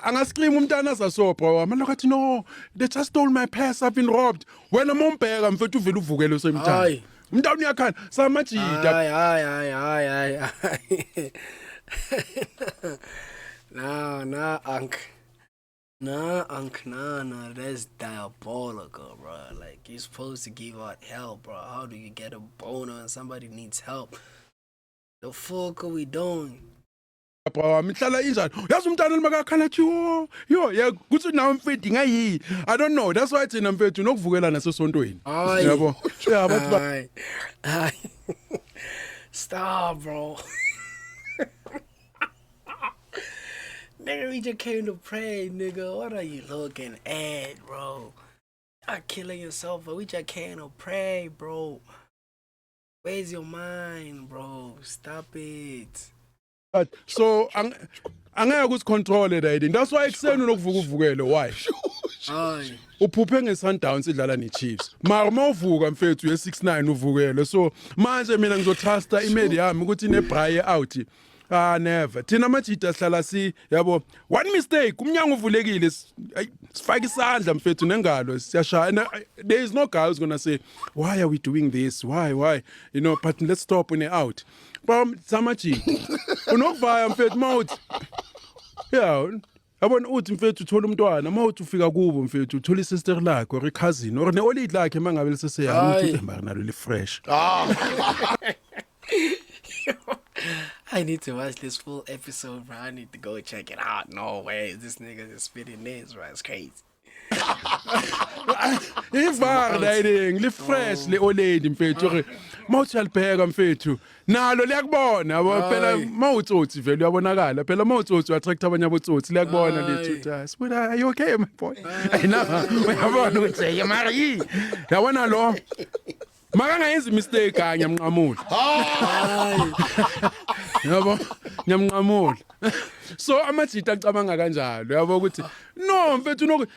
Angascream umntana azasobra wami, lokho athi, "No, they just stole my purse, I've been robbed." Wena mombheka, mfethu, uvela uvukele usemthanda. Hayi. Umntana uyakhala samajida. Hayi, hayi, hayi, hayi, hayi, hayi. Nah, nah, Unc. Nah, Unc, nah, nah, that's diabolical, bro. Like, you're supposed to give out help, bro. How do you get a boner and somebody needs help? The fuck are we doing? Bra wami, ihlala injani? Yazi umntana makakhala athi, "Yo, yo," ya kuthi nawe, mfethu, ngayi, I don't know. That's why thina, mfethu, nokuvukela nasesontweni. Hayi. Yabo, yeah, bathi Hayi. Hayi. Stop, bro. Nigga, we just came to pray, nigga. What are you looking at, bro? Not killing yourself, but we just came to pray, bro. Where's your mind, bro? Stop it. But so angeke usicontrol that. That's why ekuseni unokuvuka uvukele. Why? Hayi. Uphuphe nge-Sundowns idlala ne-Chiefs, mara uma uvuka, mfethu, uye-69 uvukele. So manje mina ngizotrusta imedi yami ukuthi ine-braai out? Ah, never. Thina amajida sihlala si, yabo, one mistake, umnyango uvulekile, sifake isandla, mfethu, nengalo siyashaya. And there is no guy who's gonna say, "Why are we doing this? Why?" But let's stop when out. But samajida unokuvaya, mfethu, mawuthi, yeah, yabona, uthi, mfethu, uthola umntwana, mawuthi ufika kubo, mfethu, uthola isister lakhe or i-cousin or ne-olady lakhe mangabe liseseyami, uthi, Hayi. "Eh, mara nalo li-fresh." I need to watch this full episode, bro. I need to go check it out. No way. This nigga is spitting names, bro. It's crazy. Ivar riding li-fresh le-olady, mfethu, ore mawuthi uyalibheka, mfethu, nalo liyakubona, yabo phela. Hayi. Mawutsotsi vele uyabonakala phela. Mawutsotsi uattract abanye abotsotsi, liyakubona. Hayi. Lithi uthi, "Ah, Sbuda, are you okay, my boy?" Ayina, uyabona ukuthi, hey, mara yi, yabona lo makangayenza mistake kanye, ngiyamnqamula. Hayi. Yabo, ngiyamnqamula. So amajita acabanga kanjalo, yabo, ukuthi no, mfethu,